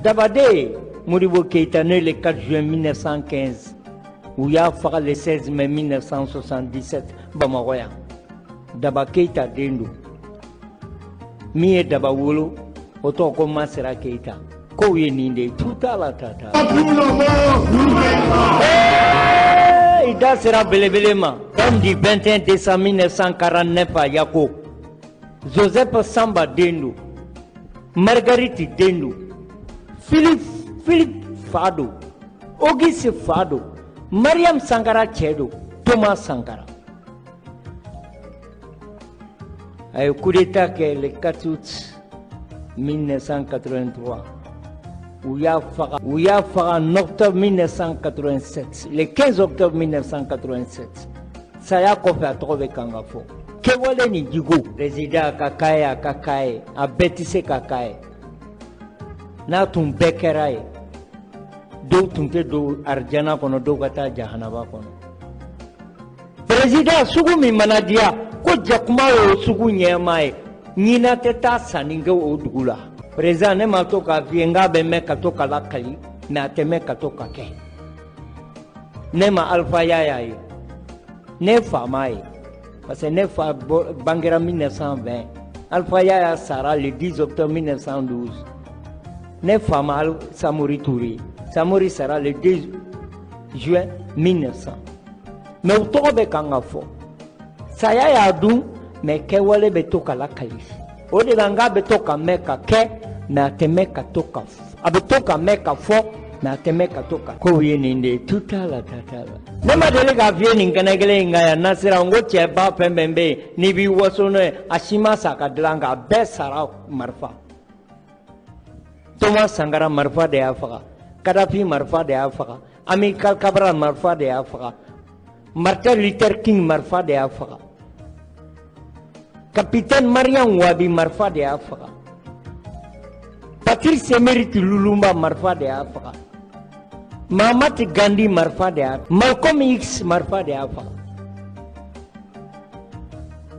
Dabade Modibo Keïta, né le 4 juin 1915, u y'a faga le 16 mai 1977 Bamakɔ yan. Daba Keïta den don. Min ye Daba wolo, o tɔgɔ ko Masira Keïta. Kow ye nin de ye, tu t'a la ta t'a la. I da sera belebele ma. Homme du 21 décembre 1949 à Yako. Joseph Samba den don. Marguerite den don. Philippe fa don. Auguste fa don. Mariam Sankara cɛ don. Thomas Sankara. A ye coup d'état kɛ le 4 août 1983. U y'a faga, u y'a faga en octobre 1987, le 15 octobre 1987. Saya kɔfɛ a tɔgɔ bɛ kan ka fɔ. Kɛwale ni jigo. Président a ka k'a ye, a ka k'a ye, a bɛɛ tɛ se ka k'a ye. N'a tun bɛɛ kɛra ye, dɔw tun tɛ don arijana kɔnɔ, dɔw ka taa jahanaba kɔnɔ. Président sugu min mana diya ko jakuma y'o sugu ɲɛmaa ye, ɲinan tɛ taa sanni kɛ o dugu la. Président ne ma to k'a f'i ye n k'a bɛ mɛn ka to ka lakali, mais a tɛ mɛn ka to ka kɛ. Ne ma Alpha Yaya ye, ne fa m'a ye, parce que ne fa bangera 1920. Alpha Yaya sara le 10 octobre 1912. Ne fa ma Samori Touré, Samori sara le 2 juin 1900. Mais u tɔgɔ bɛ kan ka fɔ. Saya y'a dun, mais kɛwale bɛ to ka lakali. O de la n k'a bɛ to ka mɛn ka kɛ, mais a tɛ mɛn ka to ka, a bɛ to ka mɛn ka fɔ, mais a tɛ mɛn ka to ka. Kow ye nin de ye, tu t'a la ta t'a la. Ne ma deli k'a f'i ye nin kɛnɛ kelen in kan yan, Nasira, n ko cɛba fɛn fɛn bɛ yen n'i b'i waso n'o ye, a si ma sa ka dilan kan, a bɛɛ sara marifa. Thomas Sankara marifa de y'a faga, Kadhafi marifa de y'a faga, Amilcar Cabral marifa de y'a faga, Martin Luther King marifa de y'a faga, Capitaine Mariam Wabi marifa de y'a faga, Patrice Emery Lumumba marifa de y'a faga, Mahatma Gandhi marifa de y'a, Malcolm X marifa de y'a faga.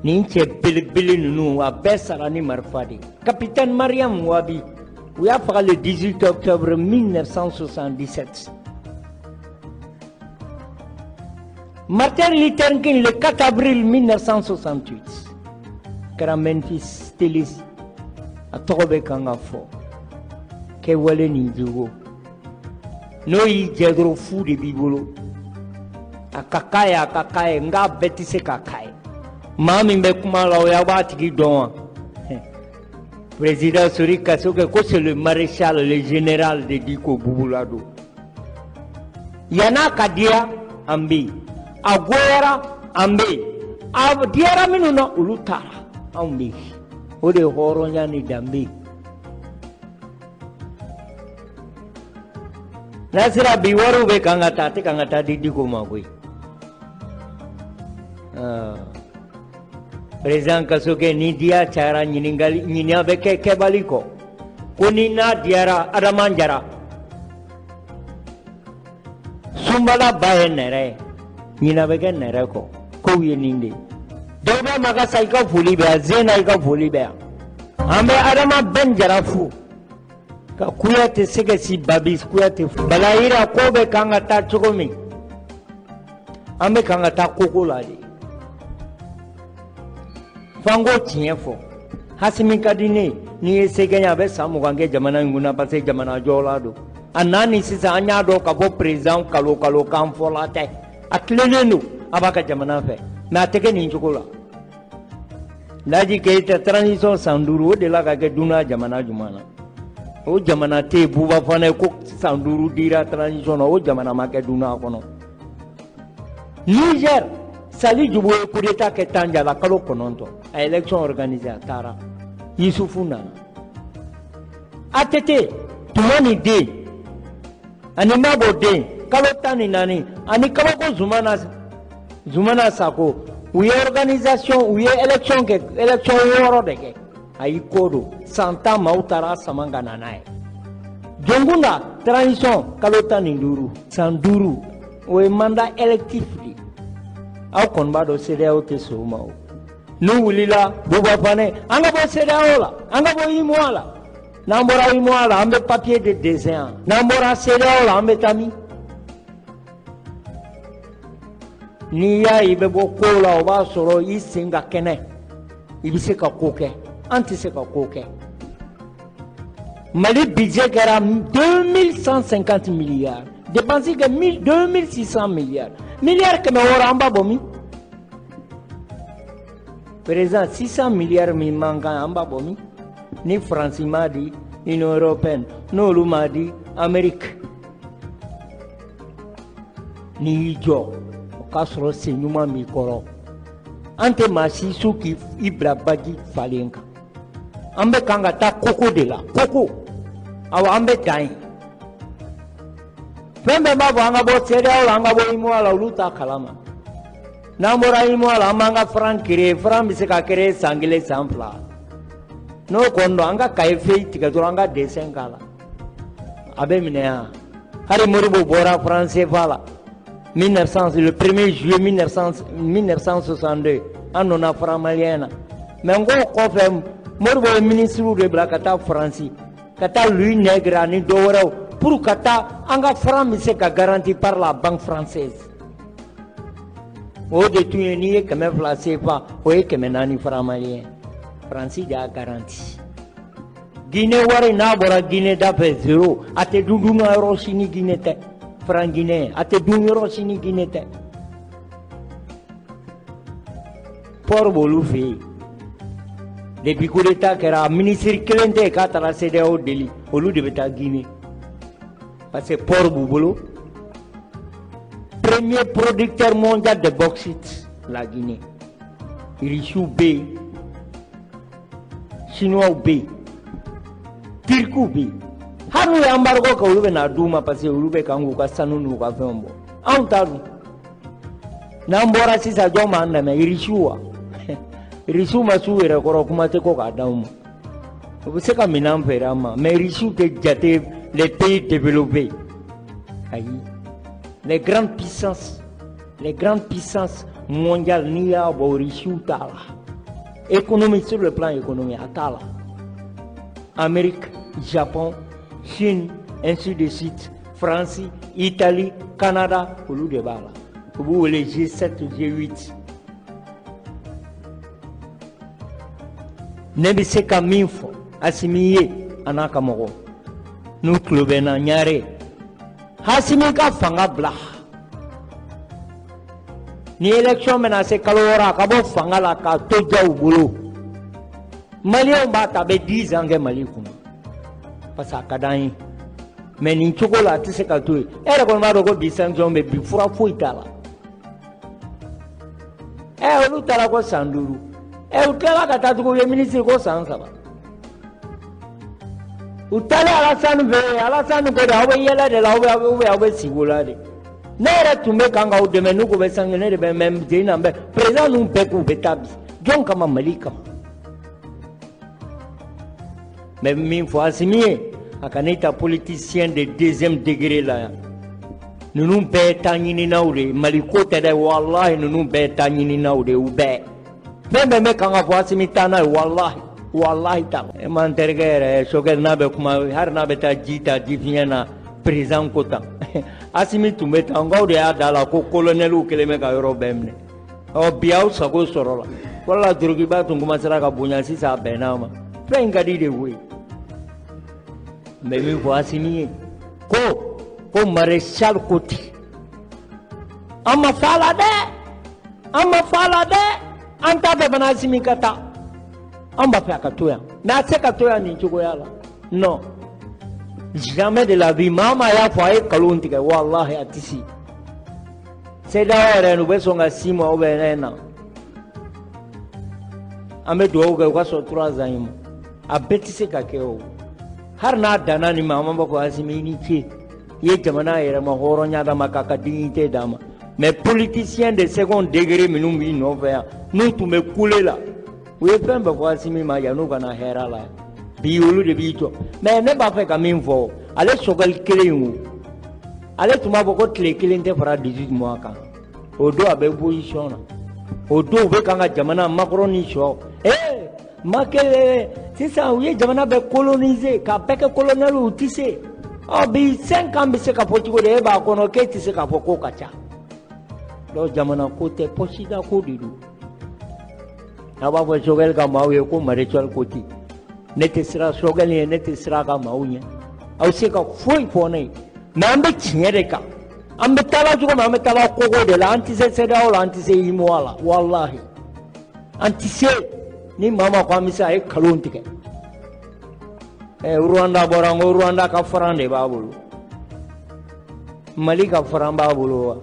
Nin cɛ belebele ninnu a bɛɛ sara ni marifa de ye. Capitaine Mariam Wabi u y'a faga le 18 octobre 1977. Martin Luther King le 4 avril 1968. Kɛra Memphis, Tennessee. A tɔgɔ bɛ kan ka fɔ. Kɛwale ni jogo. N'o y'i jɛ dɔrɔn fu de b'i bolo. A ka k'a ye, a ka k'a ye, n k'a bɛɛ tɛ se ka k'a ye. Maa min bɛ kuma la o y'aw b'a tigi dɔn wa? Président Sori Kasoke ko c'est le maréchal, le général de Diko Bubulado. Yann'a ka diya an bɛ yen, a goyara an bɛ yen, a diyara minnu na olu taara, anw bɛ yen. O de ye hɔrɔnya ni danbe ye. Nasira bi wariw bɛ kan ka taa, a tɛ kan ka taa di Diko ma koyi. Président Kasoke ni diya cayara ɲininkali ɲininka bɛ kɛ kɛbali kɔ. Ko ni n'a diyara Adama Jara. Sunbala ba ye nɛrɛ ye. Ɲinan bɛ kɛ nɛrɛ kɔ. Kow ye nin de ye. Dawuda Magasa i ka foli bɛ yan, Zena i ka foli bɛ yan. An bɛ Adama Ben Jara fo. Ka Kuyate Sɛgɛsi Babi Kuyate fo. Balayira ko bɛ kan ka taa cogo min. An bɛ kan ka taa koko la de. F'an k'o tiɲɛ fɔ. Hasimi ka di ne ye, n'i ye se kɛ n ye a bɛ san 20 kɛ jamana in kunna parce que jamana jɔla don. A n'a ni sisan an y'a dɔn k'a fɔ président kalo kalo kan fɔla tɛ. A tilennen don, a b'a ka jamana fɛ. Mais a tɛ kɛ nin cogo la. Laji Keyita transition san 5 o delila ka kɛ dunan jamana jumɛn na? O jamana tɛ yen Buba Fane ko san 5 dira transition na, o jamana ma kɛ dunan kɔnɔ. Niger, Sali Jubo ye coup d'état kɛ Tanja la kalo 9, a ye élection organisée a taara. Yusufu nana. ATT, Tumani den ani Mabo den kalo 14 ani kabako Zumana Sako u ye organisation, u ye élection kɛ, élection 6 de kɛ. A y'i ko don san 10 maaw taara sama ka na n'a ye. Jɔnkunda transition kalo 15 san 5 o ye mandat électif de ye. Aw kɔni b'a dɔn CEDEAO tɛ sɔn o ma o. N'u wulila Buba Fane an ka bɔ CEDEAO la, an ka bɔ UEMOA la. N'an bɔra UEMOA la, an bɛ papier de dessin yan. N'an bɔra CEDEAO la, an bɛ taa min? N'i y'a ye i bɛ bɔ ko la, o b'a sɔrɔ i sen ka kɛnɛ, i bɛ se ka ko kɛ. An tɛ se ka ko kɛ. Mali budget kɛra 2150 milliards, dépense kɛ 2600 milliards, miliyari 600, an b'a bɔ min? Président, 600 milliards min man kan, an b'a bɔ min? Ni Faransi m'a di, Union européenne n'olu m'a di, Amérique. N'i y'i jɔ, o k'a sɔrɔ sen ɲuman b'i kɔrɔ. An tɛ maa si su k'i bila baji falen kan. An bɛ kan ka taa koko de la, koko. Awɔ, an bɛ dan yen. Fɛn bɛɛ b'a fɔ an ka bɔ CEDEAO la, an ka bɔ UEMOA la, olu t'a kalama. N'an bɔra UEMOA la, an b'an ka franc créer. Franc bɛ se ka créer san 1, san 2. N'o kɔni don, an ka cahier feuille tigɛ dɔrɔn, an ka dessin k'a la, a bɛ minɛ yan. Hali Modibo bɔra franc CFA la 1900, le 1er juillet 1962, an donna franc malien na. Mais n k'o kɔfɛ, Modibo ye ministre de bila ka taa Faransi, ka taa Louis Nègre ani dɔ wɛrɛw, pour ka taa an ka franc bɛ se ka garanti par la banque française. O de tun ye n'i ye 200 CFA, o ye 400 franc malien. Faransi de y'a garanti. Guinée wari, n'a bɔra Guinée da fɛ, zéro. A tɛ dun dun yɔrɔ si ni Guinée tɛ. Franc Guinée, a tɛ dun yɔrɔ si ni Guinée tɛ. Port b'olu fɛ yen. Depuis coup d'état kɛra, ministre kelen tɛ yen k'a taara CEDEAO deli, olu de bɛ taa Guinée. Parce que port b'u bolo. Premier producteur mondial de bauxite, la Guinée. Irisiw bɛ yen, Chinois bɛ yen, Turkiw bɛ yen. Hali n'u ye embargo kɛ, olu bɛ n'a d'u ma, parce que olu bɛ kan k'u ka sanu n'u ka fɛnw bɔ. Anw t'a dun. N'an bɔra sisan, jɔn b'an dɛmɛ? Irisiw wa? Irisiw ma s'u yɛrɛ kɔrɔ, kuma tɛ ko k'a d'anw ma. U bɛ se ka minɛn feere an ma, mais irisiw tɛ jate les pays développés. Ayi. Les grandes puissances, les grandes puissances mondiales, n'i y'a bɔ, irisiw t'a la. Économie, sur le plan économique, a t'a la. Amérique, Japon, Chine, ainsi de suite, France, Italie, Canada, olu de b'a la. U b'u wele G7, G8. Ne bɛ se ka min fɔ Asimi ye a n'a ka mɔgɔw, n'u tulo bɛ n na, ɲare Asimi ka fanga bila. Ni élection bɛna se kalo 6, a ka bɔ fanga la k'a to jaw bolo. Maliyɛnw b'a ta, a bɛ 10 ans kɛ Mali kunna, parce que a ka d'an ye. Mais nin cogo la, a tɛ se ka to yen. E yɛrɛ kɔni b'a dɔn ko bi sanction bɛ bi, fura foyi t'a la. Ɛ, olu taara ko san 5. Ɛ, u tilala ka taa tugun, u ye ministre ko san 3. U taalen Alassane fɛ yen, Alassane ko de aw bɛ yɛlɛ de la, aw bɛ sigi o la de. Ne yɛrɛ tun bɛ kan k'aw dɛmɛ, n'u ko bɛ sanction, ne de bɛ mɛ den na bɛ président ninnu bɛɛ k'u bɛ taa bi. Jɔn kama? Mali kama. N bɛ min fɔ Asimi ye, a ka ne ta politicien de deuxième degré la yan. Ninnu bɛɛ ye taa ɲininaw de ye, Mali ko tɛ dɛ, walahi ninnu bɛɛ ye taa ɲininaw de ye, u bɛɛ. Fɛn bɛɛ bɛ kan ka fɔ Asimi taa n'a ye, walahi, walahi ta. E m'an terikɛ yɛrɛ Sogɛl, n'a bɛ kuma, hali n'a bɛ taa ji ta ji fiɲɛ na, président ko tan. Asimi tun bɛ tan, nkaw de y'a da la ko colonɛliw kɛlen bɛ ka yɔrɔ bɛɛ minɛ. Ɔ, bi aw sago sɔrɔ la. Wala dorokiba tun commencera ka bonya, sisan a bɛnna ma. Fɛn in ka di de koyi. N bɛ min fɔ Asimi ye, ko maréchal ko ten. An ma fa la dɛ, an ma fa la dɛ. An t'a fɛ fana Asimi ka taa. An b'a fɛ a ka to yan. Mais a tɛ se ka to yan nin cogoya la. Non. Jamais de la vie. Maa maa y'a fɔ a ye nkalon tigɛ, walahi a tɛ se. CEDEAO yɛrɛ, u bɛ sɔn ka 6 mois ou bien 1 an. An bɛ dugawu kɛ u ka sɔn 3 ans in ma. A bɛɛ tɛ se ka kɛ o. Hali n'a danna nin ma, an b'a fɔ ko Asimi i ni ce. I ye jamana yɛrɛma hɔrɔnya d'a ma, k'a ka dignité d'a ma. Mais politicien de second degré minnu b'i nɔfɛ yan, n'u tun bɛ kule la, u ye fɛn bɛɛ fɔ Asimi ma yan'u ka na hɛrɛ la yan. Bi olu de b'i jɔ. Mais ne b'a fɛ ka min fɔ, ale Sogɛli kelen in o, ale tun b'a fɔ ko tile kelen tɛ fara 18 mois kan. O don a bɛ opposition na. O don u bɛ kan ka jamana Macron ni sɔ. Ee, Ma kɛ sisan u ye jamana bɛɛ coloniser k'a bɛɛ kɛ colonel u tɛ se. Ɔ bi 5 ans bɛ se ka fɔ cogo di, e b'a kɔnɔ k'e tɛ se k'a fɔ k'o ka ca. Donc jamana ko tɛ, poste ko de don. N'a b'a fɔ Choguel ka maaw ye ko maréchal ko ten, ne tɛ siran Choguel ye, ne tɛ siran a ka maaw ɲɛ. Aw se ka foyi fɔ ne ye, mais an bɛ tiɲɛ de kan. An bɛ taa cogo min, an bɛ taa kogo de la, an tɛ se CEDEAO la, an tɛ se UEMOA la, walahi an tɛ se. Ni maa ma ko an bɛ se, a ye nkalon tigɛ. Rwanda bɔra, n ko Rwanda ka franc de b'a bolo, Mali ka franc b'a bolo wa?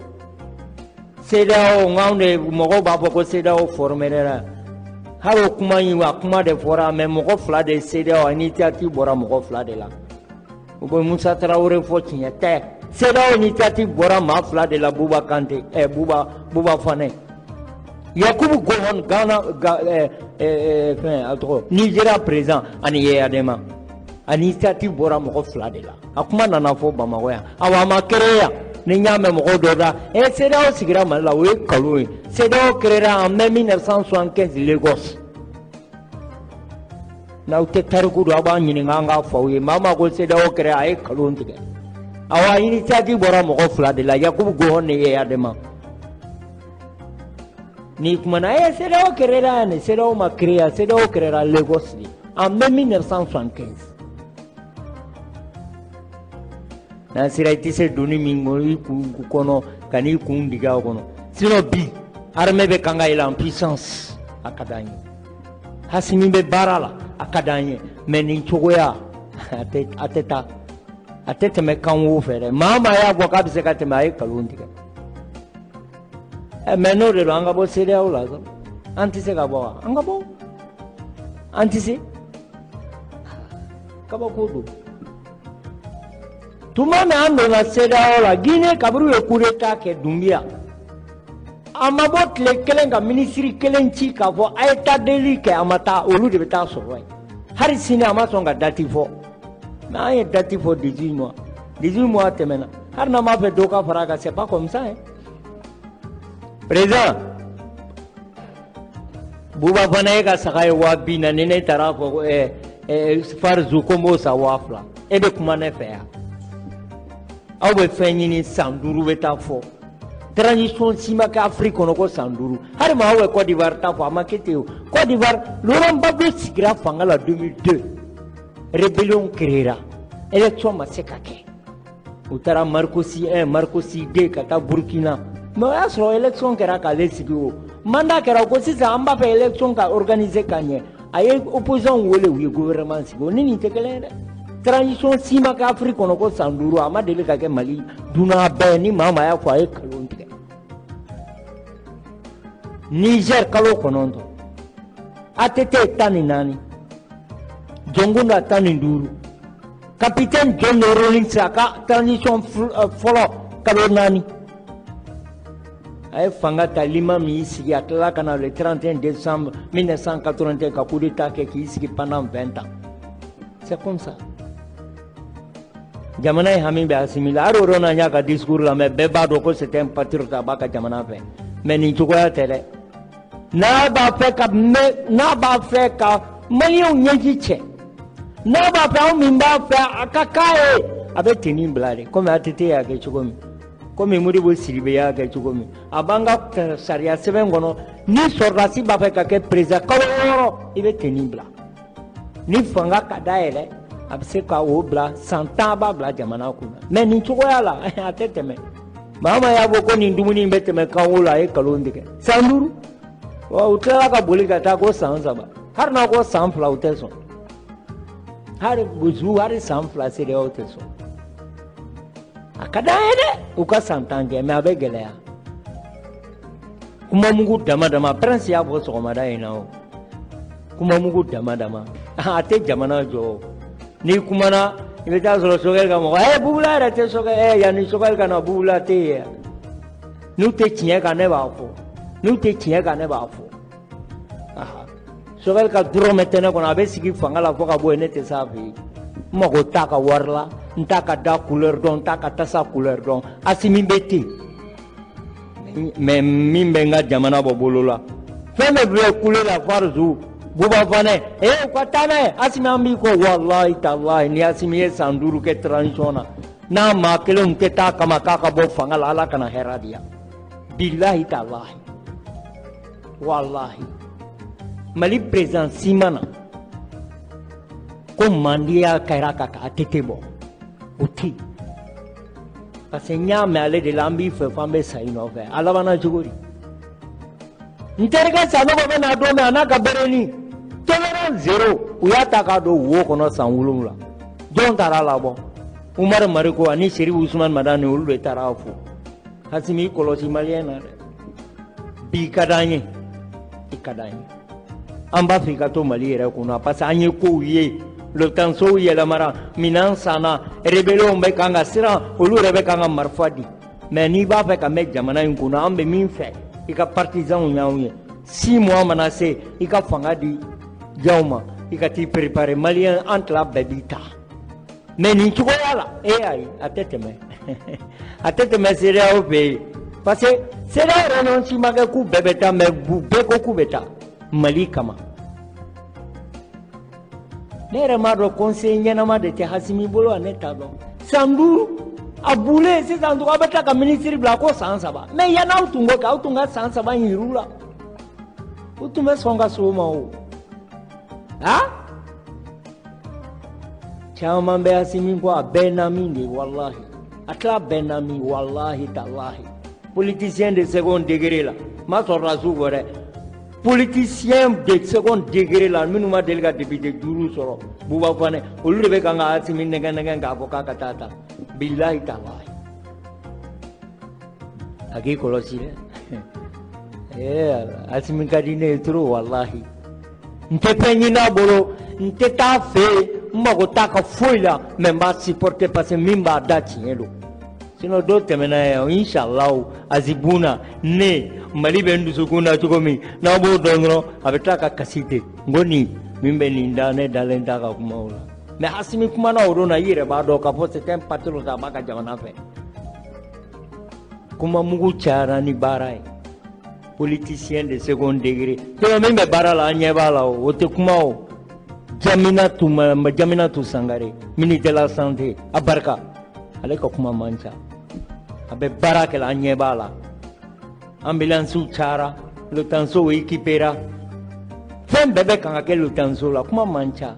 CEDEAO, n k'anw de mɔgɔw b'a fɔ ko CEDEAO formé hali o kuma in, a kuma de fɔra, mais mɔgɔ fila de ye CEDEAO initiative bɔra mɔgɔ fila de la. U bɛ Musa Tarawele fɔ, tiɲɛ tɛ. CEDEAO initiative bɔra maa fila de la, Buba Kante, Buba Fanɛ, Yakubu Gowon, Ghana, fɛn a tɔgɔ, Nigeria président, ani Eyadema. A initiative bɔra mɔgɔ fila de la. A kuma nana fɔ Bamakɔ yan, awa a ma créé yan. Ni n y'a mɛn mɔgɔw dɔ da, CEDEAO sigira Mali la, o ye nkalon ye. CEDEAO créera en mai 1975 Lagos. N'aw tɛ tariku dɔn, aw b'a ɲininka an k'a fɔ aw ye. Maa maa ko CEDEAO créé, a ye nkalon tigɛ. Awa initiative bɔra mɔgɔ fila de la, Yakubu Gowon ni Eyadema. N'i kumana, CEDEAO créera yan de, CEDEAO ma créé yan, CEDEAO créera Lagos de en mai 1975. N'an sera, i tɛ se doni min kɔnɔ i kun kɔnɔ ka n'i kun digi a kɔnɔ. Sinon bi armée bɛ kan ka yɛlɛ en puissance, a ka d'an ye. Hasimi bɛ baara la, a ka d'an ye, mais nin cogoya a tɛ taa, a tɛ tɛmɛ kan wo fɛ dɛ. Maa maa y'a fɔ k'a bɛ se ka tɛmɛ, a ye nkalon tigɛ. Mais n'o de don, an ka bɔ CEDEAO la, an tɛ se ka bɔ wa? An ka bɔ, an tɛ se. Kabako don. Tuma min an donna CEDEAO la, Guinée kabiri u ye coup d'état kɛ Dunbiya, a ma bɔ tile kelen ka minisiri kelen ci k'a fɔ a ye taa deli kɛ, a ma taa, olu de bɛ taa sɔrɔ yen. Hali sini a ma sɔn ka date fɔ, mais an ye date fɔ 18 mois, 18 mois tɛmɛna, hali n'an b'a fɛ dɔ ka fara a kan, c'est pas comme ça hein. Président Buba fana ye ka saga ye 40 000, ne taara fɔ ko Farizu ko n b'o san 2000, e bɛ kuma ne fɛ yan. Aw bɛ fɛn ɲini san 5 bɛ taa fɔ. Transition si ma kɛ Afrique kɔnɔ ko san 5. Hali maa aw bɛ Côte d'Ivoire ta fɔ, a ma kɛ ten o. Côte d'Ivoire, Laurent Gbagbo sigira fanga la 2002, rébellion créera, élection ma se ka kɛ. U taara Marcoussis 1, Marcoussis 2, ka taa Burkina, mais o y'a sɔrɔ élection kɛra k'ale sigi o. Mandat kɛra ko sisan an b'a fɛ élection ka organiser ka ɲɛ, a ye opposant wele, u ye gouvernement sigi. O ni nin tɛ kelen ye dɛ. Transition si ma kɛ Afrique kɔnɔ ko san 5, a ma deli ka kɛ Mali dunan bɛɛ. Ni maa maa y'a fɔ, a ye nkalon tigɛ. Niger kalo 9, ATT 14, Dioncounda 15, capitaine John Rawlings a ka transition fɔlɔ kalo 4. A ye fanga ta, Lima min y'i sigi, a tilala ka na le 31 décembre 1981 ka coup d'état kɛ k'i sigi pendant 20 ans. C'est comme ça. Jamana ye hami bɛ Asimi la, hali o don na n y'a ka discours lamɛn, bɛɛ b'a dɔn ko c'est un patriote, a b'a ka jamana fɛ, mais nin cogoya tɛ dɛ. N'a b'a fɛ ka maliyɛnw ɲɛji cɛ, n'a b'a fɛ anw min b'a fɛ a ka k'a ye, a bɛ tenue bila de, komi ATT y'a kɛ cogo min, komi Modibo Sidibe y'a kɛ cogo min. A b'an ka sariya sɛbɛn kɔnɔ, ni sɔrɔdasi b'a fɛ ka kɛ président kalo 6, i bɛ tenue bila. Ni fanga ka d'a ye dɛ, a bɛ se ka o bila san 10, a b'a bila jamana kunna. Mais nin cogoya la, a tɛ tɛmɛ. Maa maa y'a fɔ ko nin dumuni in bɛ tɛmɛ kan wo la, a ye nkalon tigɛ. San 5 wa, u tilala ka boli ka taa ko san 3, hali n'a ko san 2, u tɛ sɔn. Hali zu, hali san 2, CEDEAO tɛ sɔn. A ka d'an ye dɛ u ka san 10 kɛ, mais a bɛ gɛlɛya. Kuma mugu dama dama, prince y'a fɔ sɔgɔmada in na, o kuma mugu dama dama, a tɛ jamana jɔ o. N'i kumana, i bɛ taa sɔrɔ Choguel ka mɔgɔ, Bubula yɛrɛ tɛ Choguel, yanni Choguel ka na, Bubula tɛ yen. N'u tɛ tiɲɛ kan, ne b'a fɔ. N'u tɛ tiɲɛ kan, ne b'a fɔ. Choguel ka dɔrɔmɛ tɛ ne kɔnɔ, a bɛ sigi fanga la fo ka bɔ yen, ne tɛ s'a fɛ yen. N mago t'a ka wari la, n t'a ka da couleur dɔn, n t'a ka tasa couleur dɔn. Asimi bɛ ten, mais min bɛ n ka jamana bɔ bolo la, fɛn bɛɛ bɛ kule la Farizu. Buba Fanɛ u ka taa n'a ye. Asimi an b'i kɔ walahi talahi. Ni Asimi ye san 5 kɛ transition na, n'a maa kelenw tɛ taa kama k'a ka bɔ fanga la, Ala kana hɛrɛ di yan. Bilahi talahi walahi. Mali président si ma na ko mandiya kɛra ka ATT bɔ, o tɛ yen. Parce que n y'a mɛn ale de la, an b'i fɛ f'an bɛ sa i nɔfɛ. A labanna cogo di? N terikɛ Sanogo bɛ na don min, a n'a ka bereni tolérance zéro, u y'a ta k'a don wo kɔnɔ san 7. Jɔn taara labɔ? Umaru Mariko ani Serifu Usumani Madani, olu de taara fo. Asimi, i kɔlɔsi maliyɛn na dɛ. Bi ka d'an ye, i ka d'an ye. An b'a fɛ i ka to Mali yɛrɛ kunna, parce que an ye kow ye. Lotansow yɛlɛmara, minɛn sanna, rebellion bɛ kan ka siran, olu yɛrɛ bɛ kan ka marifa di. Mais n'i b'a fɛ ka mɛn jamana in kunna, an bɛ min fɛ, i ka partisans y'anw ye. 6 mois mana se, i ka fanga di janw ma, i ka t'i préparer. Maliyɛn an tila bɛɛ b'i ta. Mais nin cogoya la, ayi, a tɛ tɛmɛ. A tɛ tɛmɛ CEDEAO fɛ yen. Parce que CEDEAO réunion si ma kɛ k'u bɛɛ bɛ taa, mais bɛɛ ko k'u bɛ taa Mali kama. Ne yɛrɛ m'a dɔn conseil ɲɛnama de tɛ Asimi bolo wa, ne t'a dɔn. San 5 a bulen sisan tugun, aw bɛ tila ka minisiri bila ko san 3. Mais yann'aw tun k'o kɛ, aw tun ka san 3 in yir'u la. U tun bɛ sɔn ka s'o ma o. Han? Caman bɛ Asimi kɔ, a bɛɛ nami de walahi. A tila bɛɛ nami walahi talahi. Politicien de second degré la, ma sɔrɔdasiw kɔ dɛ. Politicien de second degré la, minnu ma deli ka député 5 sɔrɔ, Buba Fanɛ, olu de bɛ kan ka Asimi nɛgɛn nɛgɛn k'a fɔ k'a ka taa ta. Bilahi talahi. A k'i kɔlɔsi dɛ. Asimi ka di ne ye trop walahi. N tɛ fɛn ɲini a bolo, n tɛ taa fɛ yen, n mago t'a ka foyi la, mais n b'a supporter parce que min b'a da tiɲɛ don. Sinon dɔw tɛmɛna yan, inshallah azibuna ne Mali bɛ n dusukun na cogo min, n'aw b'o dɔn dɔrɔn, a bɛ tila ka kasi ten. N ko nin min bɛ nin da, ne dalen t'a ka kumaw la. Mais Asimi kumana o don na, i yɛrɛ b'a dɔn k'a fɔ c'est un patriote, a b'a ka jamana fɛ. Kuma mugu cayara ni baara ye. Politicien de second degré. Sinon min bɛ baara la, an ɲɛ b'a la o, o tɛ kuma o. Jaminatu Sangare, ministre de la santé, a barika. Ale ka kuma man ca. A bɛ baara kɛ la, an ɲɛ b'a la. Ambulance cayara, lotansow équipera. Fɛn bɛɛ bɛ kan ka kɛ lotanso la, kuma man ca.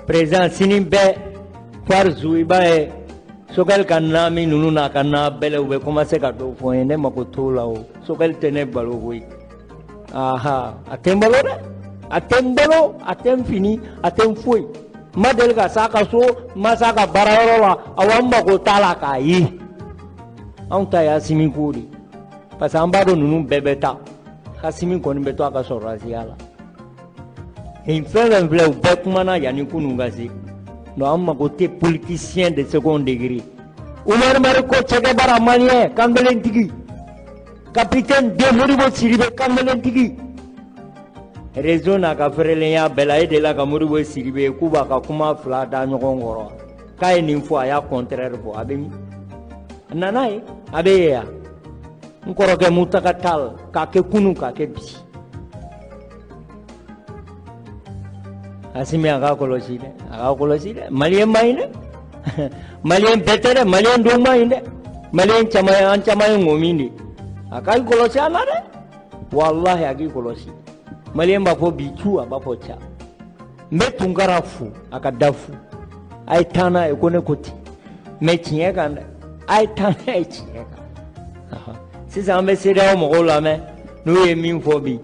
Président sini bɛɛ farizu, i b'a ye Sogɛli ka naami ninnu n'a ka na bɛlɛ, u bɛ commencer ka dɔw fɔ n ye, ne mako t'o la o. Sogɛli tɛ ne balo koyi. Aha, a tɛ n balo dɛ. A tɛ n balo, a tɛ n fini, a tɛ n foyi. N ma deli ka s'a ka so, n ma s'a ka baarayɔrɔ la, awa n mako t'a la k'a ye. Anw ta ye Asimi ko de. Parce que an b'a dɔn ninnu bɛɛ bɛ taa. Asimi kɔni bɛ to a ka sɔrɔdasiya la. Nin fɛn fɛn filɛ, u bɛɛ kumana yanni kunun ka se. Donc an mako tɛ politicien de second degré. Umaru Mariko cɛkɛbaara maliyɛn kankelentigi. Capitaine de Modibo Sidibe kankelentigi. Réseau n'a ka fɛrɛlenya bɛɛ la, e delila ka Modibo Sidibe k'u b'a ka kuma 2 da ɲɔgɔn kɔrɔ. K'a ye nin fɔ, a y'a contraire fɔ, a bɛ min? A nana ye, a bɛ ye yan. N kɔrɔkɛ Mutaka Tall, k'a kɛ kunun, k'a kɛ bi. Asimi a k'a kɔlɔsi dɛ, a k'a kɔlɔsi dɛ. Maliyɛn man ɲi dɛ. Maliyɛn bɛɛ tɛ dɛ, maliyɛn dɔw man ɲi dɛ. Maliyɛn caman ye, an caman ye ŋɔmi de. A k'a kɔlɔsi a la dɛ. Walahi a k'i kɔlɔsi. Maliyɛn b'a fɔ bi cu, a b'a fɔ ca. N bɛ Tunkara fo, a ka da fo. A ye taa n'a ye ko ne ko ten. Mais tiɲɛ kan dɛ. A ye taa n'a ye tiɲɛ kan. Sisan an bɛ CEDEAO mɔgɔw lamɛn n'u ye min fɔ bi.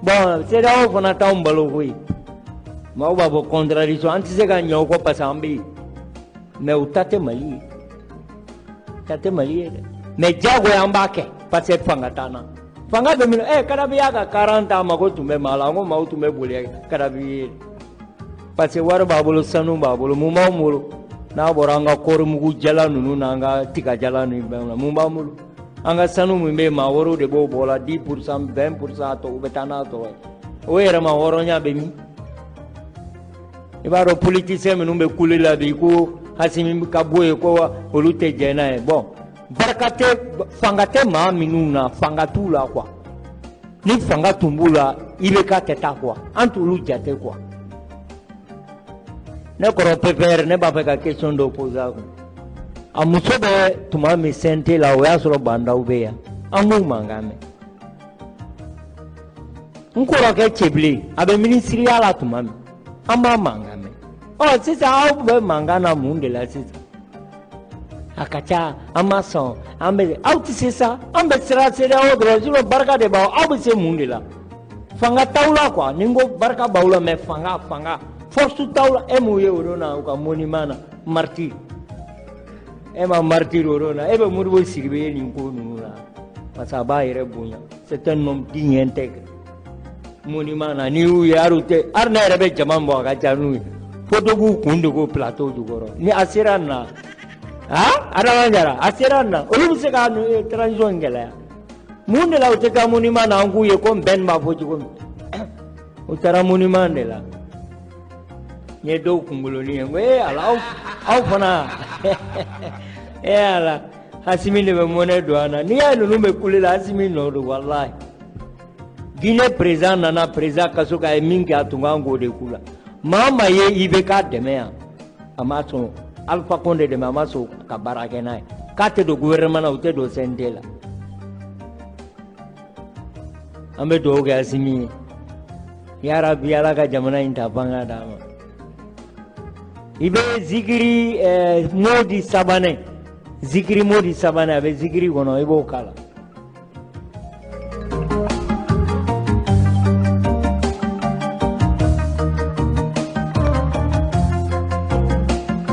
Bon, CEDEAO fana t'anw balo koyi. Maaw b'a fɔ contradiction, an tɛ se ka ɲɛ o kɔ parce que an bɛ yen. Mais u ta tɛ Mali ye. Ta tɛ Mali ye dɛ. Mais diyagoya an b'a kɛ parce que fanga t'an na. Fanga bɛ min na, Kadafi y'a ka 40 ans mako tun bɛ maa la, n ko maaw tun bɛ boli Kadafi ye. Parce que wari b'a bolo, sanu b'a bolo, mun b'anw bolo? N'a bɔra an ka kɔɔrimugu jala ninnu n'an ka tigajala ninnu fɛnw na, mun b'an bolo? An ka sanu min bɛ yen, maa wɛrɛw de b'o bɔ la, 10%, 20% a tɔ, u bɛ taa n'a tɔ ye. O yɛrɛma hɔrɔnya bɛ min? I b'a dɔn politicien minnu bɛ kule la bi ko Asimi ka bɔ yen ko olu tɛ jɛn n'a ye. Bon, barika tɛ, fanga tɛ maa minnu na, fanga t'u la quoi. Ni fanga tun b'u la IBK tɛ taa quoi, an t'olu jate quoi. Ne kɔrɔ PPR, ne b'a fɛ ka question dɔ poser a kun. A muso bɛ tuma min CNT la, o y'a sɔrɔ bandaw bɛ yan, an m'u mankan mɛn. N kɔrɔkɛ Cɛbilen, a bɛ minisiriya la tuma min, an b'a mankan mɛn. Ɔ sisan aw bɛ mankan na mun de la sisan? A ka ca, an ma sɔn, an bɛ aw tɛ se sa, an bɛ sira CEDEAO dɔrɔn, sinon barika de b'aw, aw bɛ se mun de la? Fanga t'aw la quoi, ni n ko barika b'aw la, mais fanga force t'aw la. E m'u ye o don na u ka monument na, martyr, e ma martyr o don na, e bɛ Modibo Sidibe ye nin ko ninnu na, parce que a b'a yɛrɛ bonya, c'est un homme digne, intègre. Monument na, n'i y'u ye, hali u tɛ, hali ne yɛrɛ bɛ jama bɔ, a ka ca n'u ye, fo dɔ k'u kun dogo plateau jukɔrɔ. Ni a sera nin na, ah, Adama Jara, a sera nin na, olu bɛ se ka transition in gɛlɛya mun de la? U tɛ taa monument na, an k'u ye ko bɛn b'a fɔ cogo min. U taara monument de la, n ye dɔw kunkolonin ye, n ko ee ala, aw fana, ee ala, Asimi de bɛ mɔnɛ don an na. N'i y'a ye ninnu bɛ kule la, Asimi nɔ don, walahi. Guinée président nana président kaso kan, a ye min kɛ, a tun kan k'o de k'u la. Maa o maa ye IBK dɛmɛ yan, a ma sɔn Alpha Condé dɛmɛ, a ma sɔn ka baara kɛ n'a ye, k'a tɛ don gouvernement na, u tɛ don CNT la. An bɛ dugawu kɛ Asimi ye, yarabi Ala ka jamana in ta fanga d'a ma. I bɛ zikiri modi sabanan, zikiri modi sabanan, a bɛ zikiri kɔnɔ, i b'o k'a la.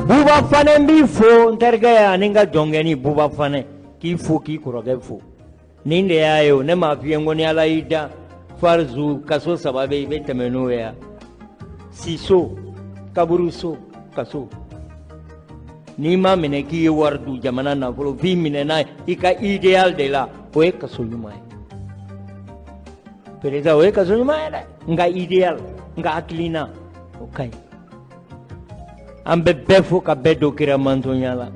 Buba Fanɛ, n b'i fo, n terikɛ ani n ka jɔnkɛni Buba Fanɛ, k'i fo, k'i kɔrɔkɛ fo. Nin de y'a ye o, ne m'a f'i ye n ko ni Ala y'i da farizu kaso saba bɛ yen, i bɛ tɛmɛ n'o ye yan: siso, kaburuso, kaso. N'i ma minɛ k'i ye wari dun jamana nafolo, f'i minɛna i ka idéal de la, o ye kaso ɲuman ye. Président, o ye kaso ɲuman ye dɛ. N ka idéal, n ka hakilina, o ka ɲi. An bɛ bɛɛ fo ka bɛɛ don kira mantonya la.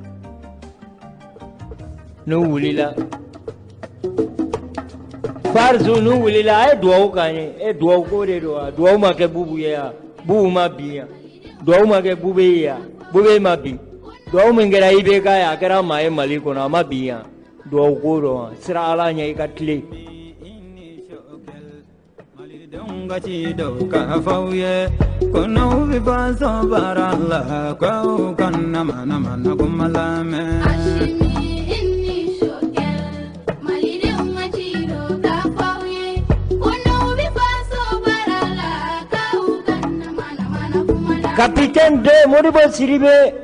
N'u wulila farizu, n'u wulila, a ye duwawu k'an ye. E duwawu ko de don wa? Duwawu ma kɛ Bubu ye yan, Bubu ma bin yan. Duwawu ma kɛ Bube ye yan, Bube ma bin. Duwawu min kɛra IBK ye, a kɛra maa ye Mali kɔnɔ, a ma bin yan. Duwawu ko don wa? Sira Ala ɲɛ, i ka tilen. Malidenw ka ci dɔw k'a f'aw ye ko n'aw bɛ faso baara la, k'aw kana mana mana kuma lamɛn. Asimi ni Choguel, Malidenw ka ci dɔ k'a f'aw ye ko n'aw bɛ faso baara la, k'aw kana mana mana kuma lamɛn. Capitaine 2 Modibo Sidibé,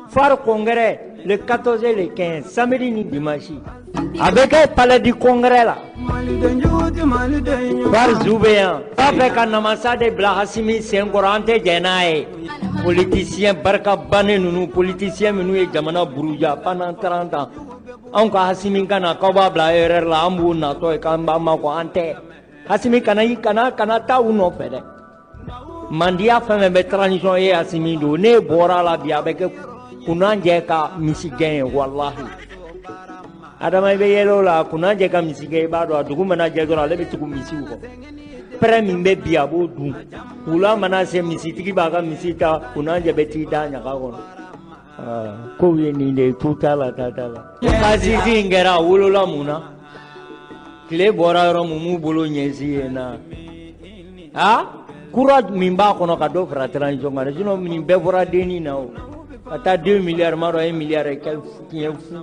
Phare Congrès, le 14 et le 15, samedi ni dimanche. A bɛ kɛ palais du congrès la. Maliden jugu tɛ maliden ɲuman. Farizu bɛ yan. B'a fɛ ka namasa de bila Asimi sen kɔrɔ, an tɛ jɛn n'a ye. Politicien barika bannen ninnu, politicien minnu ye jamana buruja pendant 30 ans. Anw ka Asimi ka na k'aw b'a bila erreur la, an b'u natɔ ye k'an b'a makɔ, an tɛ. Asimi kana i kana taa u nɔfɛ dɛ. Mandiya fɛn fɛn bɛ transition ye, Asimi don, ne bɔra la bi, a bɛ kɛ kunnanjɛ ka misi gɛn ye, walahi. Adama, i bɛ yɛlɛ o la, kunnanjɛ ka misi gɛn, i b'a dɔn a dugu mana jɛ dɔrɔn, ale bɛ tugu misiw kɔ. Pɛrɛ min bɛ bi, a b'o dun. Wula mana se, misitigi b'a ka misi ta, kunnanjɛ bɛ t'i da ɲaga kɔnɔ. Kow ye nin de ye, tu t'a la, ta t'a la. Kasisi in kɛra, a wolola mun na? Tile bɔra yɔrɔ mun, m'u bolo ɲɛsin yen na. Ah, kura min b'a kɔnɔ ka dɔ fara transition kan, sinon nin bɛɛ bɔra dennin na o. Ka taa 2 milliards ma dɔn 1 milliard et quelque tiɲɛ fu.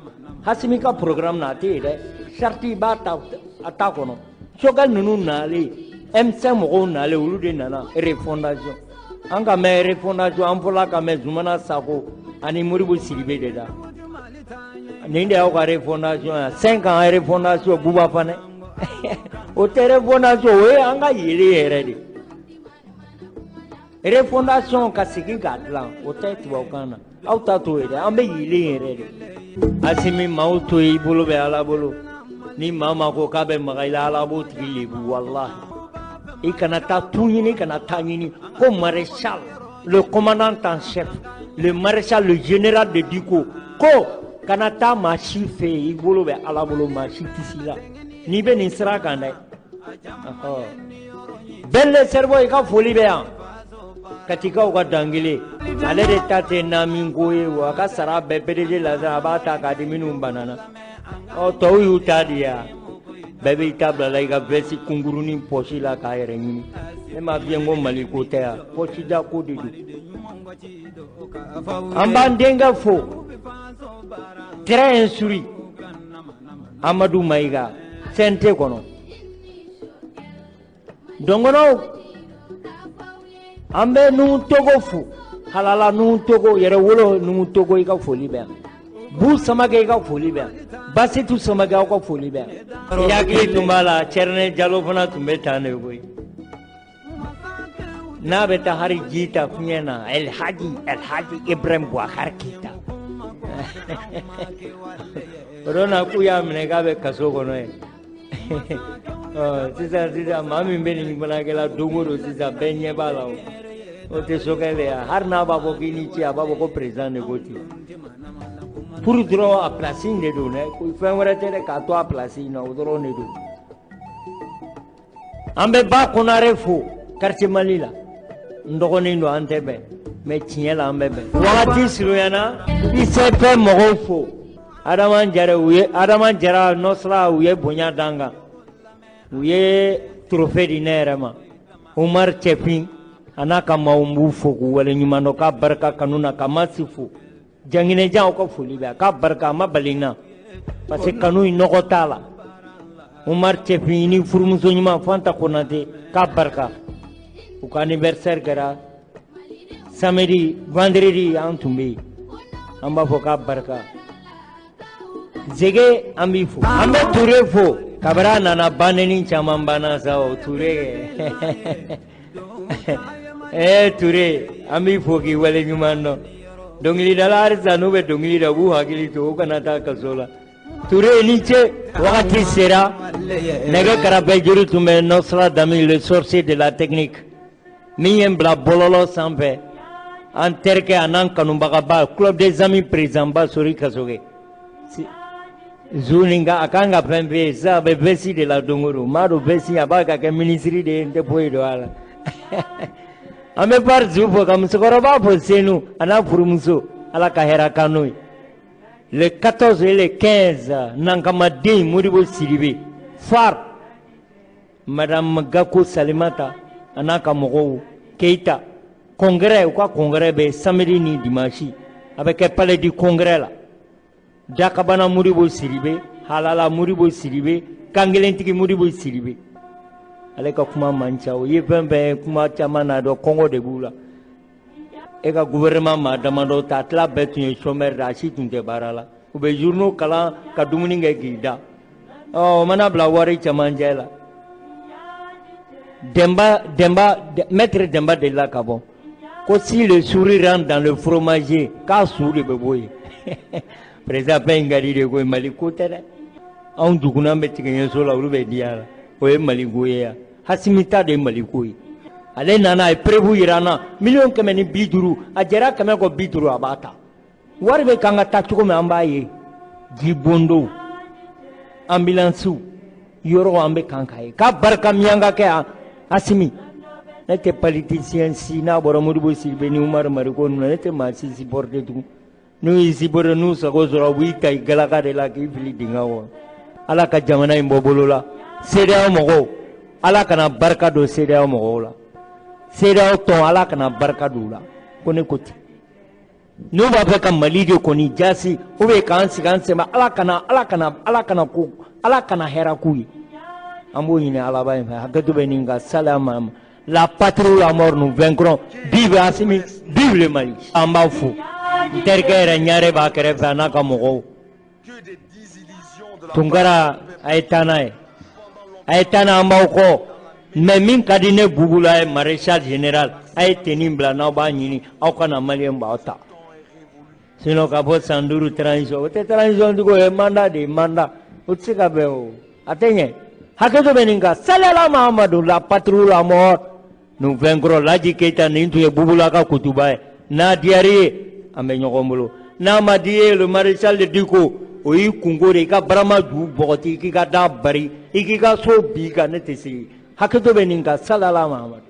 Hasimi ka programme na, a tɛ yen dɛ. Charte b'a ta, a t'a kɔnɔ. Choguel ninnu nalen, M5 mɔgɔw nalen, olu de nana refondation. An ka mɛn refondation, an fɔla ka mɛn Zumana Sako ani Modibo Sidibe de da. Nin de y'aw ka refondation ye. 5 ans refondation, Buba Fanɛ. O tɛ refondation, o ye an ka yelen yɛrɛ de. Refondation ka segin k'a dilan, o tɛ tubabukan na. Aw ta t'o ye dɛ, an bɛ yelen yɛrɛ de. Asimi, maaw to yen, i bolo bɛ Ala bolo. Ni maa ma ko k'a bɛ maga i la, Ala b'o tigi lebu, walahi. I kana taa tu ɲini, kana taa ɲini ko maréchal, le commandant en chef, le maréchal, le général de Diko, ko kana taa maa si fɛ yen, i bolo bɛ Ala bolo, maa si tɛ s'i la. N'i bɛ nin sira kan dɛ. Bɛɛ cerveau, i ka foli bɛ yan. Katikaw ka dangele, ale de ta tɛ namin ko ye wa, a ka sara bɛɛ PDG la, a b'a ta k'a di minnu banana. Ɔ, tɔw y'u ta di yan. Bɛɛ b'i ta bila la i ka veste kunkurunin poche la k'a yɛrɛ ɲini. Ne m'a f'i ye ko Mali ko tɛ yan, poche da ko de don. An b'an denkɛ fo, très instruit, Amadu Mayiga, CNT kɔnɔ. Dɔnkɔnɔw, an bɛ Nuhu Togo fo, halala Nuhu Togo, yɛrɛwolo Nuhu Togo, i ka foli bɛ yan. Bu Samakɛ, i ka foli bɛ yan. Basitu Samakɛ, aw ka foli bɛ yan. I hakili tun b'a la, Cɛrinɛ Jalo fana tun bɛ tan de koyi. N'a bɛ taa hali ji ta fiɲɛ na, Elhaji Ibrahim Boubacar Keita. O don na k'u y'a minɛ k'a bɛ kaso kɔnɔ yen. Sisan maa min bɛ nin fana kɛla don o don sisan, bɛɛ ɲɛ b'a la o. O tɛ sokɛ le ya, hali n'a b'a fɔ k'i ni ce, a b'a fɔ ko président de ko ten. Pour dɔrɔn a place in de don dɛ, fɛn wɛrɛ tɛ dɛ, k'a to a place in na, o dɔrɔn de don. An bɛ Ba Konare fo quartier Mali la. N dɔgɔnin don, an tɛ bɛn, mais tiɲɛ la an bɛ bɛn. Wagati surunyana, ICP mɔgɔw fo. Adama Jara, u ye Adama Jara Nɔsira, u ye bonya d'an kan. U ye trophée di ne yɛrɛ ma. Umar Cɛfin a n'a ka maaw, n b'u fo k'u waleɲuman dɔn, k'a barika kanu na, ka Masi fo. Janginɛjan, aw ka foli bɛ, k'a barika a ma bali n na, parce que kanu in nɔgɔ t'a la. Umar Cɛfin ni furumuso ɲuman Fanta Konate, k'a barika. U ka anniversaire kɛra samedi, vendredi an tun bɛ yen. An b'a fɔ k'a barika. Zege, an b'i fo. An bɛ Ture fo. Kabini a nana, baneni caman banna sa o Ture. Ture, an b'i fo k'i waleɲuman dɔn. Dɔnkilidala halisa n'u bɛ dɔnkili da, u b'u hakili to, u kana taa kaso la. Ture, ni ce. Wagati sera, nɛgɛ karabɛ juru tun bɛ Nɔsira Dami, le sorcier de la technique. Min ye n bila bɔlɔlɔ sanfɛ, an terikɛ a n'an kanubagaba, Club des Amis président ba Sori Kasoge. Zuninka a kan ka fɛn f'e ye sisan, a bɛ veste de la don o don. N b'a dɔn veste a b'a ka kɛ ministre de ye, n tɛ foyi dɔn a la. An bɛ Fari Zu fo, ka musokɔrɔba fo Senu a n'a furumuso, Ala ka hɛrɛ k'an n'o ye. Le 14 et le 15, Nankamaden Modibo Sidibe, Far, Madame Gako Salimata a n'a ka mɔgɔw, Keita, congrès, u ka congrès bɛ samedi ni dimanche, a bɛ kɛ palais du congrès la. Dakabana Modibo Sidibe, Halala Modibo Sidibe, Kankelentigi Modibo Sidibe. Ale ka kuma man ca, o ye fɛn fɛn ye kuma caman na dɔn, kɔngɔ de b'u la. E ka gouvernement maa damadɔ ta, tila bɛɛ tun ye chômeur de, a si tun tɛ baara la. U bɛ journaux kalan ka dumuni kɛ k'i da. Ɔ, o mana bila wari camancɛ la. Demba, Demba, maître Demba delila ka bɔ. Ko si le souris rentre dans le fromager, k'a su de bɛ bɔ yen. Président, fɛn in ka di de koyi, Mali ko tɛ dɛ. Anw dugunan bɛ tigɛ ɲɛso la, olu bɛ diya la. O ye Mali ko ye yan. Hasimi ta de ye Mali ko ye. Ale nana a ye preuve yira an na, 150 millions, a jɛra 100 kɔ 50, a b'a ta. Wari bɛ kan ka taa cogo min, an b'a ye. Jibondow, ambulancew, yɔrɔ an bɛ kan k'a ye. K'a barika miyanka kɛ yan, Asimi. Ne tɛ politicien si n'a bɔra Modibo Sidibe ni Umaru Mariko ninnu na, ne tɛ maa si supporter tugun. N'u y'i supporter, n'u sago sɔrɔ, u b'i ta i galaka de la k'i fili dingɛ kɔnɔ. Ala ka jamana in bɔ bolo la. CEDEAO mɔgɔw, Ala kana barika don CEDEAO mɔgɔw la. CEDEAO tɔn, Ala kana barika don u la. Ko ne ko ten. N'u b'a fɛ ka Mali de kɔni jasi, ou bien k'an sigi an sɛmɛ, Ala kana, Ala kana, Ala kana ko, Ala kana hɛrɛ k'u ye. An b'o ɲini Alaba in fɛ. Hakɛto bɛ nin kan. Salama. La patrie ou la mort, nous vaincrons. Vive Assimi, vive le Mali. An b'aw fo. N terikɛ yɛrɛ ɲare b'a kɛrɛfɛ a n'a ka mɔgɔw. Tunkara, a ye taa n'a ye. A ye taa n'a, an b'aw kɔ. Mais min ka di ne Bubula ye, maréchal général, a ye tenue bila n'aw b'a ɲini, aw kana maliyɛn b'aw ta. Sinon k'a fɔ san 5 transition, o tɛ transition tugun, o ye mandat de ye, mandat. O tɛ se ka bɛn o. A tɛ ɲɛ. Hakɛto bɛ nin kan. Salala Mahamadu, la patrie ou la mort. Nous vaincrons. Laji Keita, nin tun ye Bubula ka kutuba ye. N'a diyara i ye, an bɛ ɲɔgɔn bolo. N'a ma di i ye, le maréchal de Diko, O y'i kunko de, i ka barama ju bɔgɔti, i k'i ka da bari, i k'i ka so bin kan, ne tɛ se. Hakɛto bɛ nin kan, salala Mahamadu.